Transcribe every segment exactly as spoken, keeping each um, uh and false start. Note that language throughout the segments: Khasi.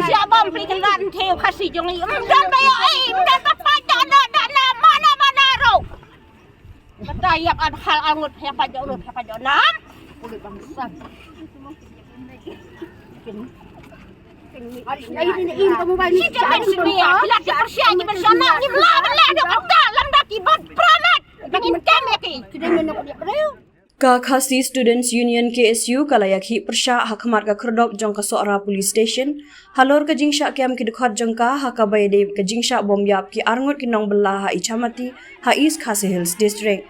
Siap bam pli kelan theu Khasi jong i. Mdan bayo i, mdan papat dana dana mana mana ro. Kata yak an hal angut ya pajo ro ya pajo nam. Kulit bangsa. Ini ini kamu bani. Kita sini ya, kita persiap kita sana. Ini lah lah ada kata lam daki bad pramat. Bangin kami ki. Kita mana kulit beliau. Ka Khasi Students Union K S U ka la ïakhih pyrshah ha khmat ka khyrdop jong ka Sohra Police Station halor ka jingshah kem ki dkhot jong ka ha kaba ïadei ka jingshah bom ïap ki arngut ki nongbylla ha Ichamati ha East Khasi Hills District.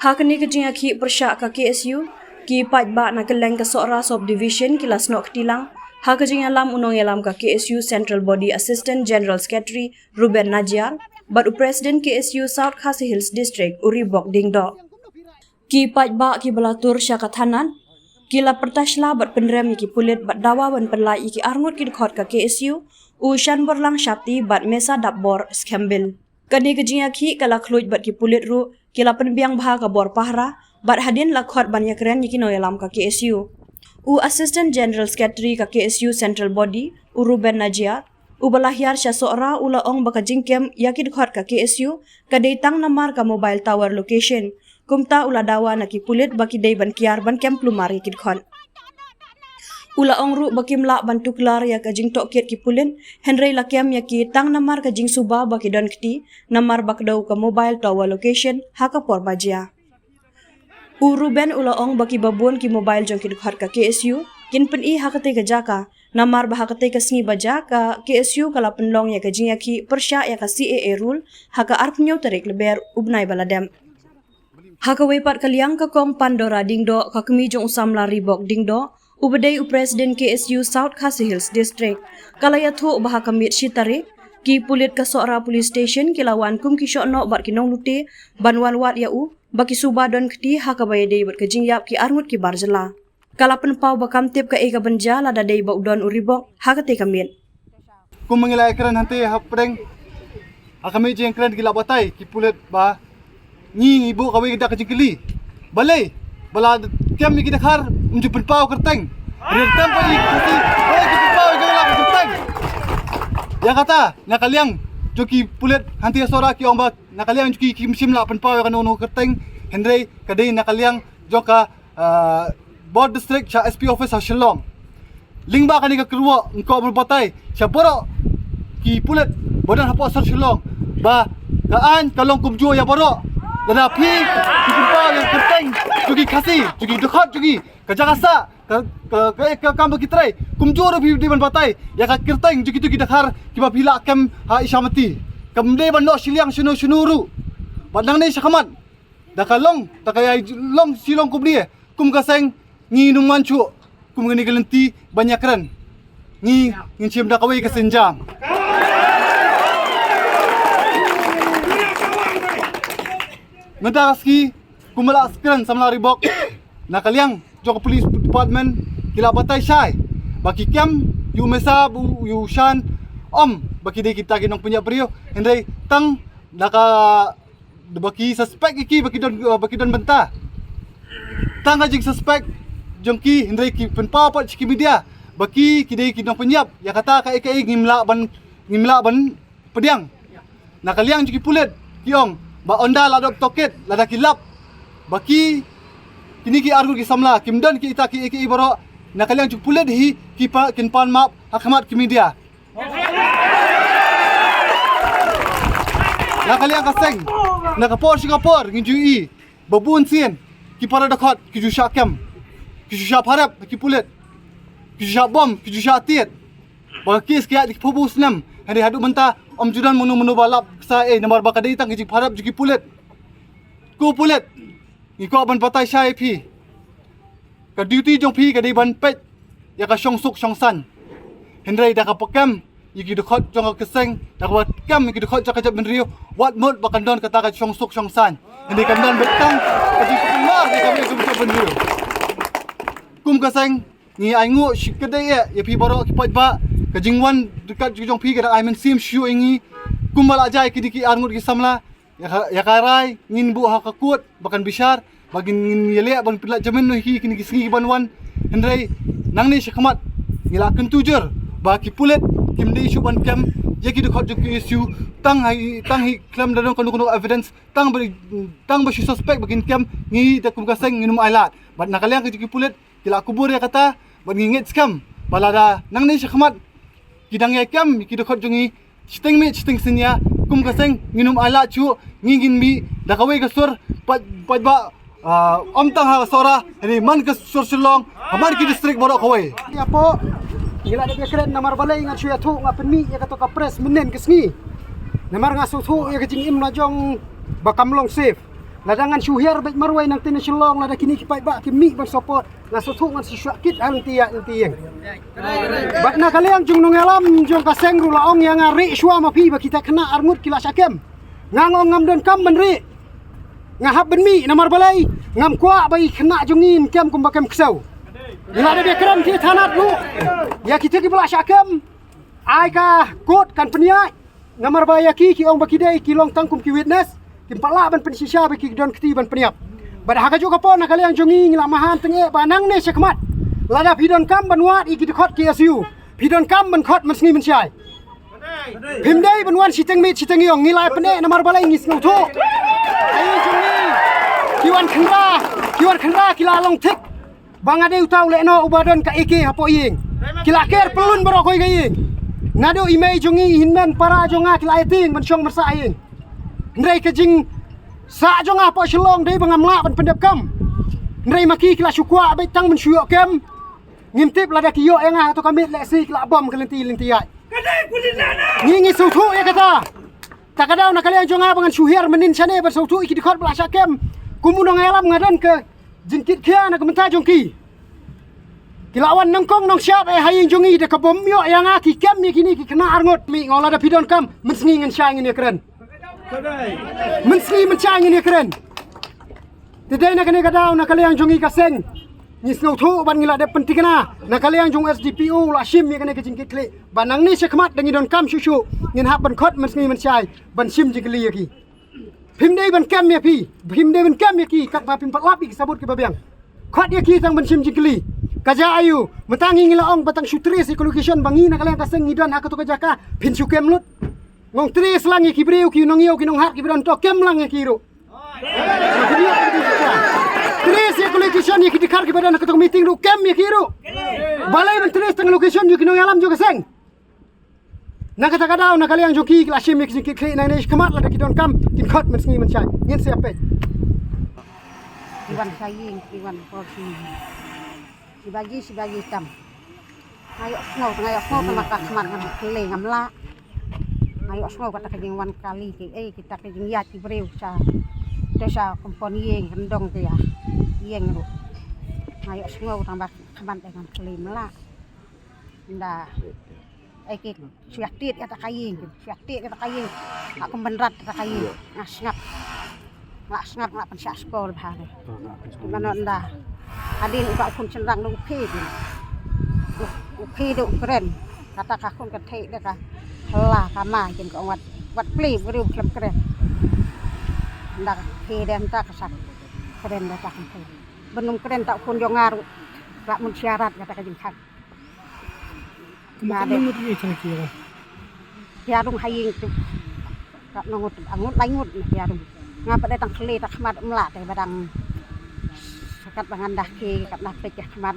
Ha kane ka jingïakhih pyrshah ka K S U, ki paidbah na kylleng ka Sohra Sub Division ki la snoh kti lang ha ka jingïalam u nongïalam ka K S U Central Body Assistant General Secretary Ruben Najiar bad u President K S U South Khasi Hills District u Ribok Dingdoh. Ki paidbah kiba la tur sha ka thanat ki la pyrta shla bad pynrem ïa ki pulit bad dawa ban pynlait ïa ki arngut ki dkhot ka K S U, u Shanborlang Shapti bad Mesa Dapbor Skembil. Kane ka jingïakhih ka la khluit bad ki pulit ruh ki la pynbiang bha ka bor pahara bad hadien la khot ban ïakren ïa ki nongïalam ka K S U. U Assistant General Secretary ka K S U Central Body, u Ruben Najiar, uba la hiar sha Sohra u la ong ba ka jingkem ïa ki dkhot ka K S U ka dei tang namar ka mobile tower location. Kumta u la dawa na ki pulit ba ki dei ban kiar ban kem plumar ïa ki dkhot. U la ong ruh ba kim lah ban tuklar ïa ka jingtohkit ki pulit, hynrei la kem ïa ki tang namar ka jingsuba ba ki don kti namar ba kdew ka mobile tower location ha ka por ba jia. U Ruben u la ong ba kiba bun ki mobile jong ki dkhot ka K S U kin pyni ha katei ka jaka namar ba ha katei ka sngi ba jia ka K S U ka la pynlong ïa ka jingïakhih pyrshah ïa ka C A A rule ha ka arphew tarik Lber u bnai ba la dep. Ha kawei pat ka liang ka Kong Pandora Dingdoh, ka kmie jong u samla Ribok Dingdoh, uba dei u President K S U South Khasi Hills District, ka la ïathuh ba ha ka miet shi tarik ki pulit ka Sohra Police Station ki la wan kum ki shohnoh bad ki nonglute ban wan wad ïa u ba ki suba don kti ha kaba ïadei bad ka jingïap ki arngut ki bar jylla. Ka la pynpaw ba kam tip kaei ka ban jia lada dei ba u don u Ribok ha katei ka miet. Kum ma ngi la ïakren hangtei hapdeng ha ka miet jingkren ki la batai ki pulit ba ngi ngi buh kawei ka dak ka jingkylli. Balei ba la kem ïa ki dkhar ym ju pynpaw kyrteng. Ri tem ba ïa ki Khasi, balei ki pynpaw ïa ki la kyrteng. Ïa kata na ka liang jong ki pulit hangtei Sohra ki ong ba na ka liang jong ki kim shym la pynpaw ïa kano kano kyrteng, hynrei ka dei na ka liang jong ka ah, Bor District sha S P office ha Shillong. Lyngba kane ka kyrwoh nga kwah ban batai sha baroh ki pulit ba don hapoh sor Shillong ba ka aiñ ka long kumjuh ïa baroh. Lada phi phi pynpaw ïa ka kyrteng jong ki Khasi, jong ki dkhot jong ki, ka jaka sah, ka ka ka, ka kam ba ki trei, kumjuh ruh phi dei ban batai ïa ka kyrteng jong kito ki dkhar kiba phi la kem ha Ichamati. Kam dei ban noh shiliang shano shano ruh. Bad nangne shakhmat da ka long, da ka ïai long shilong kumne, kum ka seng ngi ym man shuh kum kane ka lynti ban ïakren. Ngi ngin shim da kawei ka sienjam. Mynta ka sngi kum ba la kren samla Ribok, na ka liang jong ka police department ki la batai shai ba ki kem ïa u Mesa, ïa u Shan, ym ba ki dei kita ki nongpynïap briew, hynrei tang da ka ba ki suspect ïa ki ba ki don, ba ki don bynta. Tang ka jingsuspect jong ki, hynrei ki pynpaw pat sha ki media ba ki ki dei ki nongpynïap. Ïa kata kaei kaei ngim lah ban, ngim lah ban pdiang. Na ka liang jong ki pulit ki ong ba ynda la dep tohkit, lada ki lap ba ki, kine ki arngut ki samla kim don kita kiei kiei baroh, na ka liang jong ki pulit hi ki pan, kin pan map ha khmat ki media. Na ka liang ka seng, na ka por sha ka por ngin ju ïohi ba bun sien ki para dkhot ki ju shah kem, ki ju shah pharep ki pulit, ki ju shah bom, ki ju shah tied. Ba ka kes ka ïaid da ki phew snem, hynrei haduh mynta ym ju don mano mano ba lap sa ei, namar ba ka dei tang ka jingpharep jong ki pulit. Ko pulit, ngi kwah ban batai shai ïa phi. Ka duty jong phi ka dei ban peit ïa ka shongsuk shongsaiñ. Hynrei da kaba kem ïa ki dkhot jong ka seng, da kaba kem ïa ki dkhot jong ka jaitbynriew, wat mut ba kan don kata ka shongsuk shongsaiñ. Hynrei kan don beit tang ka jingpynmar ïa ka jaitbynriew. Kum ka seng ngi ainguh shi kdei ïa phi baroh ki paidbah, ka jingwan ryngkat jong phi ka dang ai mynsiem shuh ïa ngi. Kumba la jia ïa kine ki arngut ki samla, ïa ka, ïa ka rai ngin buh ha ka court ba kan bishar, ba ngin, ngin ïaleh ban pynlait jamin noh hi kine ki sngi ki ban wan. Hynrei nangne shakhmat ngi la kyntu jur ba ki pulit kim dei shuh ban kem ïa ki dkhot jong ki S U, tang ha, tang hi khlem da don kano kano evidence, tang ba, tang ba shu suspect ba kin kem, ngi da kum ka seng ngin ym ailad. Bad na ka liang ka jong ki pulit ki la kubur ïa kata, bad ngi ngeit skhem ba lada nangne shakhmat ki dang ïa kem ki dkhot jong ngi shiteng miet shiteng sien ïa, kum ka seng ngin ym ailad shuh, ngi ngin mih da kawei ka sur, pat, pat ba, ah, ym tang ha ka Sohra, hynrei man ka sur Shillong, ha man ki district baroh kawei. Ïa pdeng ngi la dep ïakren, namar balei ngan shu ïathuh, nga pynmih ïa kato ka press mynnin ka sngi. Namar nga sngewthuh ïa ka jingim la jong ba kam long safe. Lada ngan shu hiar beit marwei nangtei na Shillong, lada kine ki paidbah ki mih ban support, nga sngewthuh ngan shu shah kit ha lynti ïa lynti ïeng. Bad na ka liang jong nongïalam jong ka seng ruh la ong ïa nga, rieh shuwa ma phi ba kita khynnah arngut ki la shah kem. Nga ong ngam donkam ban rieh. Nga hap ban mih, namar balei? Ngam kwah ba i khynnah jong ngi yn kem kumba kem ksew. Ngi la dep ïakren ki thanat ruh ïa kita kiba la shah kem. Ai ka court kan pynïaid. Namar ba ïa ki, ki ong ba ki dei, ki long tang kum ki witness, kim pat lah ban pynshisha ba ki don kti ban pynïap. Bad ha kajuh ka por na ka liang jong ngi, ngi la maham tyngeh ba nangne shakhmat, lada phi donkam ban wad ïa ki dkhot ki S U, phi donkam ban khot mynsngi mynshai. Phim dei ban wan shiteng miet shiteng ïong, ngi la pyneh namar balei ngi sngewthuh. Ai jong ngi, ki wan khynra, ki wan khynra ki la long thik. Ba nga dei uta u lehnoh uba don ka A K hapoh ïing. Ki la ker pyllun baroh kawei ka ïing. Naduh i mei jong ngi, i hynmen para jong nga ki la ïa tieng ban shong ban sah ha ïing. Hynrei ka jingsah jong nga hapoh Shillong dei ba ngam lah ban pyndep kam. Hynrei ma ki ki la shu kwah beit tang ban shu ïoh kem. Ngim tip lada ki ïoh ïa nga ha kato ka miet lehse ki la bom ka lynti lynti ïaid. Ngi ngi sngewthuh ïa kata. Ta ka daw na ka liang jong nga ba ngan shu hiar mynnin shane ban sngewthuh ïa ki dkhot ba la shah kem. Kum u nongïalam nga don ka jingkit khia na ka bynta jong ki. Ki la wan nyngkong nyngshap eh ha ïing jong ngi da kaba ym ïoh ïa nga, ki kem ïa kine ki khynnah arngut. Mih, nga ong lada phi donkam, mynsngi ngin shai ngin ïakren. Mynsngi mynshai ngin ïakren. Te dei na kane ka daw na ka liang jong ngi ka seng, ngi sngewthuh bad ngi la dep pynthikna na ka liang jong S D P O, la shim ïa kane ka jingkitkhlieh ba nangne shakhmat da ngi donkam shuh shuh, ngin hap ban khot mynsngi mynshai ban shim jingkylli ïa ki. Phim dei ban kem ïa phi, phim dei ban kem ïa ki katba phim pat lap ïa ki sabut kiba biang. Khot ïa ki tang ban shim jingkylli. Ka jia aïu? Mynta ngi ngi la ong ba tang shu trace ïa ka location ba ngi na ka liang ka seng ngi don ha kato ka jaka, phin shu kem lut. Ngong trace lang ïa ki briew, ki nongïew ki nonghat kiba don to, kem lang ïa ki ruh. Trace ïa ka location ïa ki dkhar kiba don ha kato ka meeting ruh, kem ïa ki ruh. Balei ban trace tang location ïa ki nongïalam jong ka seng? Na kata ka daw na ka liang jong ki, ki la shim ïa ki jingkitkhlieh nangne shakhmat, lada ki donkam kin khot mynsngi mynshai. Ngin sa ïa peit. Ki wan sha ïing, ki wan por sha ïing. Shi baji, shi baji tam. Nga ïohsngew, nga ïohsngew tang ma ka khmat ngam kylli ngam lah. Nga ïohsngew kata ka jingwan kali ki, eh, kita ka jingïaid ki briew sha, to sha kompon ïing, kyndong te ïa ïing ruh. Nga ïohsngew tang ba khmat te ngam kylli ngam lah. Nda, eh, ki shu ïa tied ïa kata ka ïing, shu ïa tied ïa kata ka ïing. Ka kum bynrat kata ka ïing. Nga sngap. Nga sngap, nga pynshah skor bha re. Mano nda. Hadien uba u khun shynrang u phi. U phi u kren. Kata ka khun ka thei de ka hla ka ma kin ka ong wat, wat pli briew khlem kren. Nda ka phi de nda ka sak kren de ka khun. Ban ym kren ta u khun jong nga ruh. Ka mun syarat kata ka jingkhang. Kumba ka nongut ïa chang ki ïa. Phi ïa rung ha ïing tu. Ka nongut angut lai ngut na phi ïa rung. Nga pat dei tang khlei ta khmat mla te ba dang. Sakat ba ngan dah ki kat na peit ka khmat.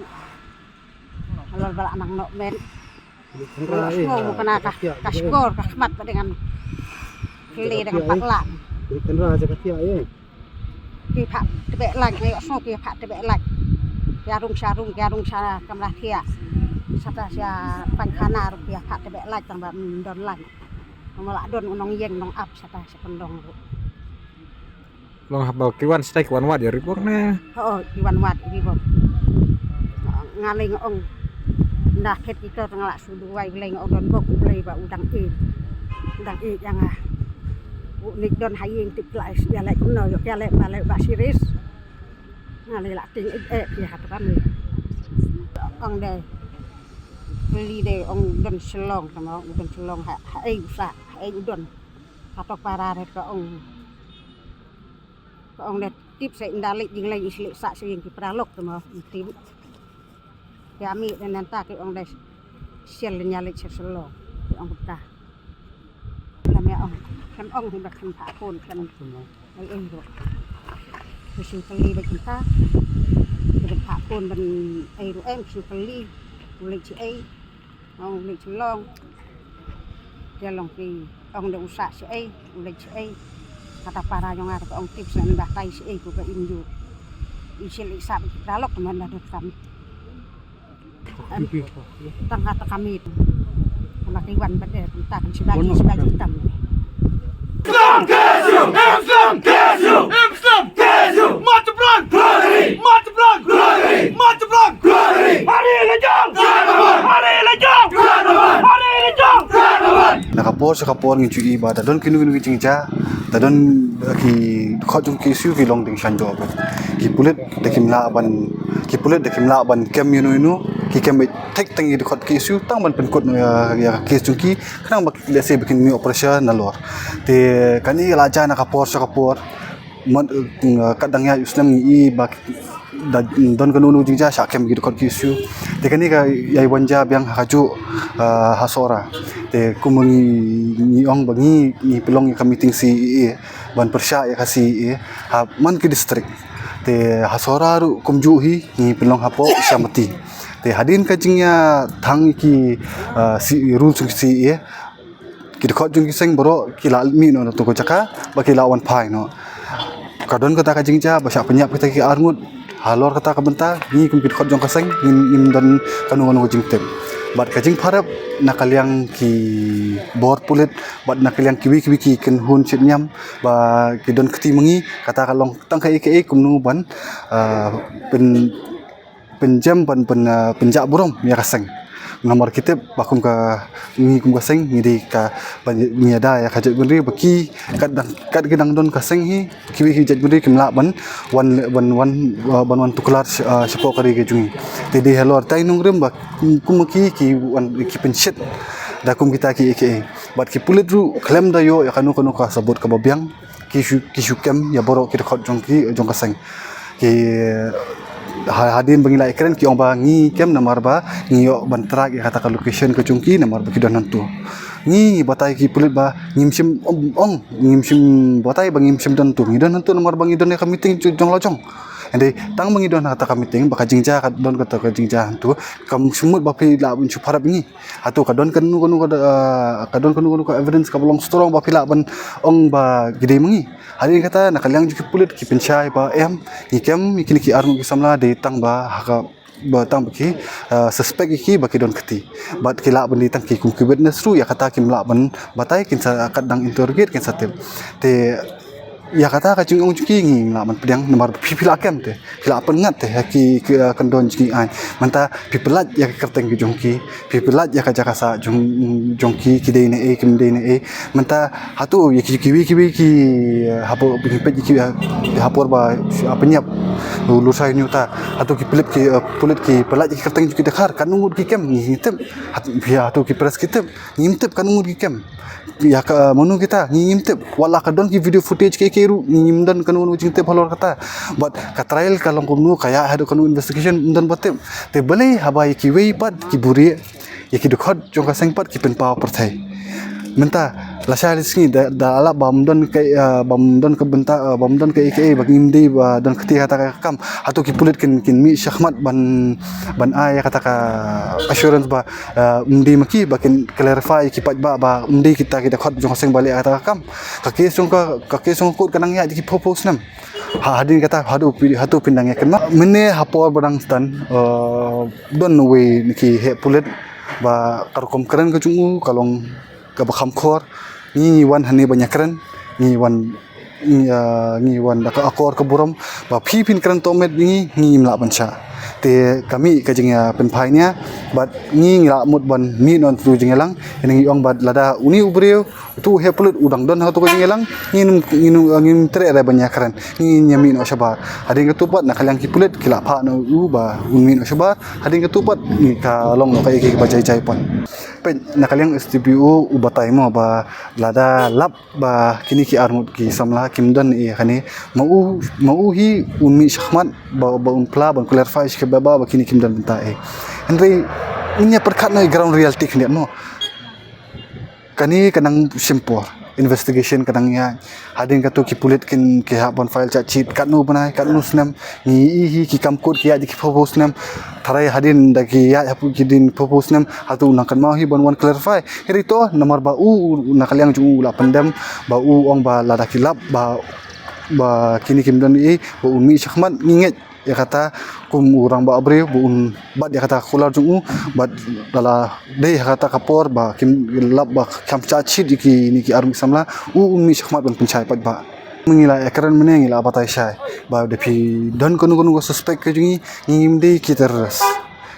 Halor ba la nang nok met. Nga ïohsngew mo kana ka, ka skor ka khmat pat dei ngan khlei dang pat la. Kynra ja ka tiah ïa. Ki phah tbeh lain, nga ïohsngew ki phah tbeh lain. Ki ïa rung sha rung, ki ïa rung sha kamra thiah. Sata sha paikhana ruh ki phah tbeh lain tang ba ym don lain. Mo la don u nongïeng nongap sata sha kyndong ruh. Long haba ki wan stai ki wan wad ïa ri bok ne? Ho, ki wan wad ïa ri bok. Nga lei nga ong. Nda khet kita tang la shu duwai, Blei nga ong don bok Blei ba u dang ïeit. U dang ïeit ïa nga. U nik don ha ïing tip la ïa leh kumno ïoh ïa leh ba leh ba serious. Nga lei la tieng ïeit ïa ka tu kam lei. Ong dei. Lei dei ong don Shillong tang ong don Shillong ha, ha ei u sa, ha ei u don. Ka tok para ret ka ong. Ka ong dei tip sa ynda leit jingleit i sleh sa sa ïing ki paralok te mo i tip. Ki ami de nanta ki ong dei Sial nya leit sha Shillong. Ong kumta. Khlem ïa ong, khlem ong hi ba khlem phah phone, khlem ai ei ruh. Ki shu kylli beit kumta. Ki phah phone ban ai ruh em, ki shu kylli. U leit shi ei. Ong u leit Shillong. Te long ki ong da u sah shi ei, u leit shi ei. Kata para jong nga ka ong tip shen ba tai shi ei ko ka im ju. I shi leit sah beit ki paralok man da dot kam. Tang ha ta kami tu. Kama ki wan bad eh, tang shi bagi, shi bagi tam. Islam! K S U! Islam! K S U! Islam! K S U! Mata Perang! Keluar dari! Mata Perang! Keluar dari! Mata Perang! Keluar dari! Hari Lajong! Keluar dari! Hari Lajong! Keluar dari! Hari Lajong! Keluar dari! Na ka por sha ka por ngi ju i ba da don kino kino ki jingjia, da don, eh, ki dkhot jong ki issue ki long ding shan jop. Ki pulit da kim lah ban, ki pulit da kim lah ban kem ïano ïano, ki kem beit thik tang ïa ki dkhot ki issue tang ban pynkut ïa, ïa ka case jong ki, khnang ba lehse ba kin mih operation nalor. Te kane la jia na ka por sha ka por. Mut, eh, kat dang ïaid u snem ngi i ba da don kano kano jingjia shah kem ki dkhot ki issue. Te kane ka ïai wan jia biang ha kajuh, eh, ha Sohra. Te kum ngi, ngi ong ba ngi, ngi pynlong ïa ka meeting C A A ban pyrshah ïa ka C A A ha man ki district. Te ha Sohra ruh kumjuh hi ngi pynlong hapoh Shamati. Te hadien ka jingïathang ki, eh, C, rules C A A, ki dkhot jong ki seng baroh ki la mih noh na tu ka jaka ba ki la wan phai noh. Ka don kata ka jingjia ba shah pynïap kita ki arngut halor kata ka bynta, ngi kum ki dkhot jong ka seng ngim, ngim don kano kano ka jingtip. Bad ka jingpharap na ka liang ki bor pulit bad na ka liang kiwei kiwei ki kynhun shit niam ba ki don kti ma ngi, kata ka long tang kaei kaei kumno ban, ah, pyn pynjem ban pyn, ah, pynjah burom ïa ka seng. Namar ki tip ba kum ka, ngi kum ka seng ngi dei ka ban ngi ïada ïa ka jaitbynriew ba ki kat dang, kat ki dang don ka seng hi, kiwei ki jaitbynriew kim lah ban wan, ban wan, ah, ban wan tuklar sh-, ah, shapoh ka ri ka jong ngi. Te dei halor tai nongrim ba kum, kum ki, ki wan ki pynshit da kum kita kiei kiei. Bad ki pulit ruh khlem da ïoh ïa kano kano ka sabut kaba biang, ki shu, ki shu kem ïa baroh ki dkhot jong ki, jong ka seng. Ki ha-, hadien ba ngi la ïakren ki ong ba ngi kem namar ba ngi ïoh ban track ïa kata ka location ka jong ki namar ba ki don hangto. Ngi batai ki pulit ba ngim shym ong, ong, ngim shym batai ba ngim shym don hangto. Ngi don hangto namar ba ngi don ïa ka meeting jong, jong la jong. Hynrei tang ba ngi don ha kata ka meeting ba ka jingjia ka don kata ka jingjia hangto, kam shym mut ba phi lah ban shu pharap ïa ngi. Hato ka don kano kano ka, ah, ka don kano kano ka evidence kaba long strong ba phi lah ban ong ba ki dei ma ngi. Hadien kata na ka liang jong ki pulit ki pynshai ba em, ngi kem ïa kine ki arngut ki samla dei tang ba ha ka, ba tang ba ki, ah, suspect ïa ki ba ki don kti. Bad ki lah ban dei tang ki kum ki witness ruh ïa kata kim lah ban batai, kin sa kat dang interrogate kin sa tip. Te ïa kata ka jingong jong ki ngim lah ban pdiang namar phi, phi la kem te. Phi la pynngat te ha ki, ki, uh, kyndon jong ki aiñ. Mynta phi pyllait ïa ka kyrteng ki jong ki. Phi pyllait ïa ka jaka sah jong, jong ki, ki dei ne ei, kim dei ne ei. Mynta hato ïa ki, kiwei kiwei ki, uh, hapoh phi peit ki, uh, ha por ba, uh, pynïap u Lushai Hynñiewta. Hato ki pulit ki, uh, pulit ki pyllait ïa ka kyrteng jong ki dkhar. Katno ngut ki kem ngi tip. Hat-, hato ki press ki tip. Ngim tip katno ngut ki kem. Ïa ka, mano kita, ngi ngim tip. Wat la ka don ki video footage kiei kiei ruh, ngi ngim don kano kano jingtip halor kata. Bad ka trial ka long kumno, ka ïaid haduh kano investigation, ym don ba tip. Te balei haba ïa kiwei pat ki buhrieh, ïa ki dkhot jong ka seng pat ki pynpaw pyrthei. Mynta lashai lashisngi da, da lap ba ym don ka, ah, ba ym don ka bynta, ah, ba ym don kaei kaei, ba ngim dei ba don kti ha kata ka kam. Hato ki pulit kin, kin mih shakhmat ban, ban ai ïa kata ka assurance ba ah, ym dei ma ki ba kin clarify ki paidbah ba ym dei kita ki dkhot jong ka seng ba leh kata ka kam. Ka case jong ka, ka case jong ka court ka nang ïaid da ki phew phew snem. Ha, hadien kata haduh phi, haduh phin dang ïakynmaw. Mynne ha por ba dang stad, eh, don uwei na ki heh pulit ba ka rukom kren ka jong u ka long kaba kham khor. Ngi, ngi wan hangne ban ïakren, ngi wan, ngi, ah, ngi wan da ka akor ka burom ba phi phin kren tohmet ngi, ngi ngim lah ban shah. Te ka mih ka jingïapynphai nia bad ngi, ngi lah mut ban mih noh tu jingïalang. Ïa ngi ong bad lada une u briew, utu u heh pulit u dang don ha tu ka jingïalang, ngin, ngin, ngin treh re ban ïakren. Ngi, ngi mih noh shabar. Hadien katu pat na ka liang ki pulit ki la phah noh u ba un mih noh shabar. Hadien katu pat ngi ka long noh kaei kaei ba jai jai pat. Peit na ka liang S D P O u batai mo ba lada lap ba kine ki arngut ki samla kim don ei kane, ma u, ma u hi un mih shakhmat ba, ba un phla ban clarify sha ki paidbah ba kine kim don bynta ei. Hynrei Ngin ïa pyrkhat noh ïa ground reality khyndiat mo. Kane ka nang shim por, investigation ka nang ïaid. Hadien katto ki pulit kin, ki hap ban file charge sheet katno bnai, katno snem. Ngi ïohi hi ki kam court ki ïaid da ki phew phew snem. Tharai hadien da ki ïaid hapoh ki dien phew phew snem, hato u nang kynmaw hi ban wan clarify? Hynrei to, namar ba u, na ka liang jong u, u la pyndem, ba u ong ba lada ki lap ba, ba kine kim don ei, ba un mih shakhmat, ngi ngeit ïa kata kum u rangbah briew, ba un bat ïa kata ka kular jong u, bad lada dei ha kata ka por ba kim lap ba kam charge sheet ïa kine ki arngut samla, u un mih shakhmat ban pynshai paidbah. Ngi la ïakren mynne, ngi la batai shai ba da phi don kano kano ka suspect ka jong ngi, ngim dei ki terrorist.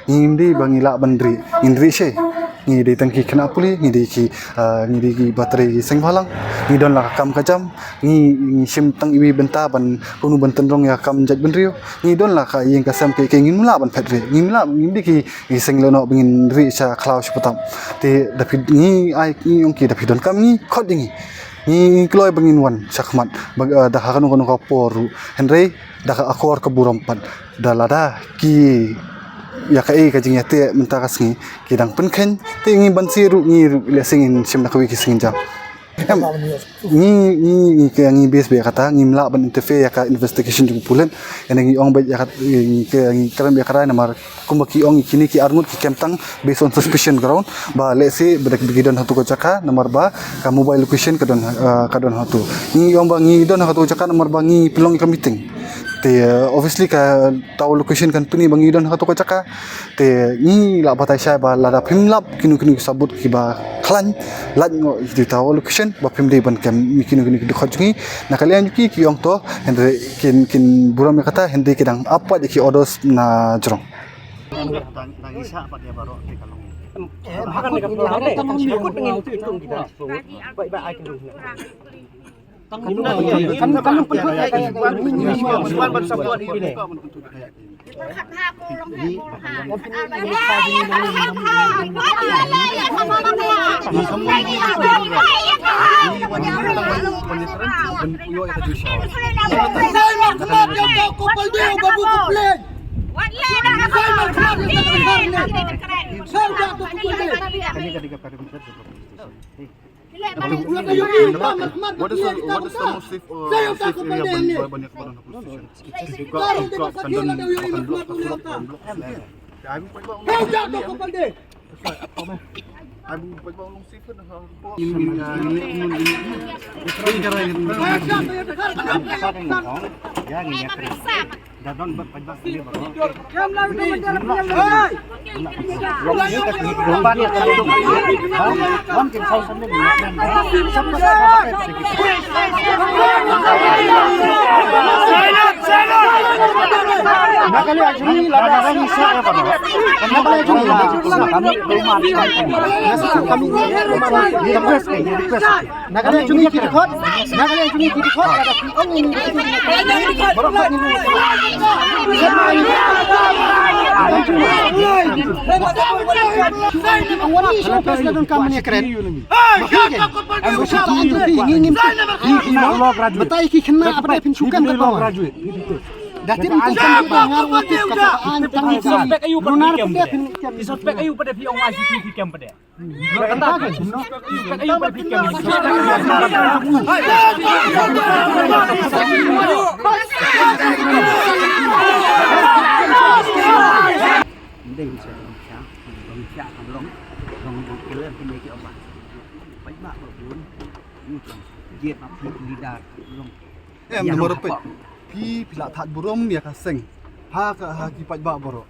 Ngim dei ba ngi lah ban rieh, ngin rieh shai. Ngi dei tang ki khynnah pule, ngi dei ki, ah, ngi dei kiba trei ki seng bhalang. Ngi don la ka kam ka jam, ngi, ngi shim tang iwei i bynta ban, kano ban tynrong ïa ka kam jaitbynriew. Ngi don la ka ïing ka sem, kaei kaei ngim lah ban phet rieh. Ngim lah, ngim dei ki, ki seng lehnoh ba ngin rieh sha khlaw sha pathap. Te da phi, ngi ai, ngi ong ki, da phi donkam ngi, khot ïa ngi. Ngi, ngi kloi ba ngin wan shakhmat, ba, ah, da ha kano kano ka por ruh. Hynrei da ka akor ka burom pat, da lada ki ïa kaei ka jingïateh mynta ka sngi ki dang pynkheiñ, te ngi ban siew ruh, ngi ruh lehse ngin shim da kawei ki sngi jam. Em, ngi, ngi, ngi, ka ngi base beit ïa kata, ngim lah ban interfere ïa ka investigation jong pulit. Ïa ngi ong beit ïa kat, ngi, ka ngi kren beit ïa kata namar kumba ki ong, kine ki arngut ki kem tang based on suspicion ground, ba lehse ba da ki don hato ka jaka namar ba ka mobile location ka don, ah, ka don hato. Ngi ong ba ngi don hato ka jaka namar ba ngi pynlong ïa ka meeting. Te, ah, obviously ka tower location kan pyni ba ngi don hato ka jaka. Te ngi la batai shai ba lada phim lap kino kino ki sabut kiba khlaiñ, lait noh ïa ki tower location, ba phim dei ban kem kino kino ki dkhot jong ngi. Na ka liang jong ki, ki ong to, hynrei kin, kin burom ïa kata, hynrei ki dang ap pat ïa ki orders na jrong. What is the, what is the most safe, uh, safe area ban, ban, ban, ban, ban, Mata ïa ki khynnah ba dei phin shu kam ka bawah. Da tip mynta ka ngar wa tip ka ta an tang ki runar pyndia phin kem. Ki suspect ayu pat da phi ong wa shi phi kem pat da. Suspect ayu pat da phi kem. Ndei sa dong sha, dong sha kam long, long long killer phin ïa ki ong ba. Paidbah ba bun, u jong, jied ma phi leader long. Em, namar phi, phi, phi la thad burom ïa ka seng ha ka, ha ki paidbah baroh.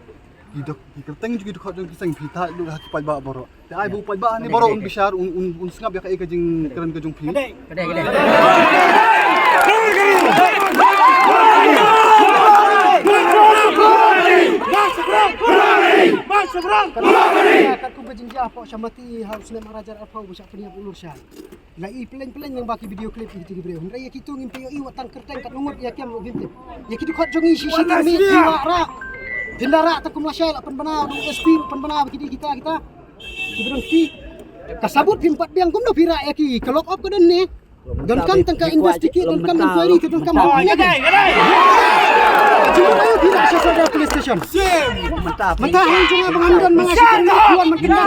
Ki dok, ki kyrteng jong ki dkhot jong ki seng phi thad lut ha ki paidbah baroh. Te ai ba u paidbah ne baroh un bishar, un, un, un sngap ïa ka, ïa ka jingkren ka jong phi. Ka dei, ka dei. Katkum ka jingjia hapoh Shamati ha u snem ar hajar arphew ba shah pynïap u Lurshah. La i pleng pleng lyngba ki video clip ki, ki briew. Hynrei ïa kito ngim tip, ïohi wat tang kyrteng katno ngut ïa kem ruh ngim tip. Ïa ki dkhot jong ngi shi shi tyrmi ki wah rah. Phin da rah tang kum lashai la pynbna u S P, pynbna ba ki dei kita kita. Ki briew ki. Ka sabut phim pat biang kumno phi rah ïa ki, ka lok op ka don ne. Donkam tang ka investigate, donkam inquiry, te donkam. Oh, ïa dei, ïa dei. Jingmut aïu phi la sha Sorder Police Station? Mynta hang jong nga ba ngam don ma nga shi teng miet phi wan ban kynmaw.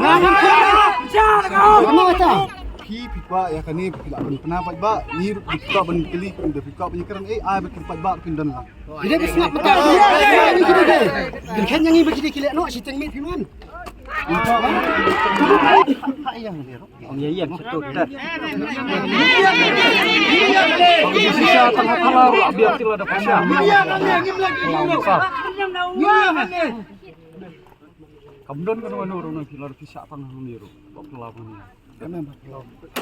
Nga ban kynmaw. Nga ong ïa kata. Phi phi kwah ïa kane phi lah ban pynah paidbah. Ngi ruh phi kwah ban kylli, phi kwah ban ïakren, eh, ai ba ki paidbah kin don lang. Phi dei ba sngap mynta. Phi dei ba kynkheiñ ïa ngi ba ki dei ki leh noh shi teng miet phi wan. Ong ïa ïeng sha tu tat. Ong ïa shisha tang ha khala ruh biang ti la da pisa. Kam don kano kano ruh nang phi la da pisa tang ha ngi ruh. Ba phi la phi.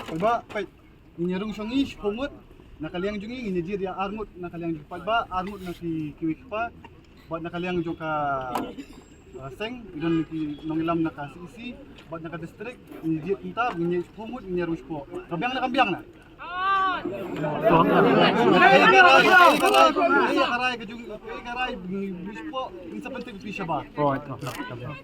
Paidbah, peit. Ngin ïa rung shong ngi shiphew ngut na ka liang jong ngi, ngin ïa jied ïa ar ngut na ka liang jong ki paidbah, ar ngut na ki kiwei ki kpa, bad na ka liang jong ka, uh, seng, ngi don ki nongïalam na ka C E C, bad na ka district, ngin ïa jied kumta, ngin ïa shiphew ngut, ngin ïa rung shiphew. Ka biang na, ka biang na. Ka rai ka jong, ka rai, ngin ïa shiphew, ngin sa pyntik pi shabar. Oh, ka biang.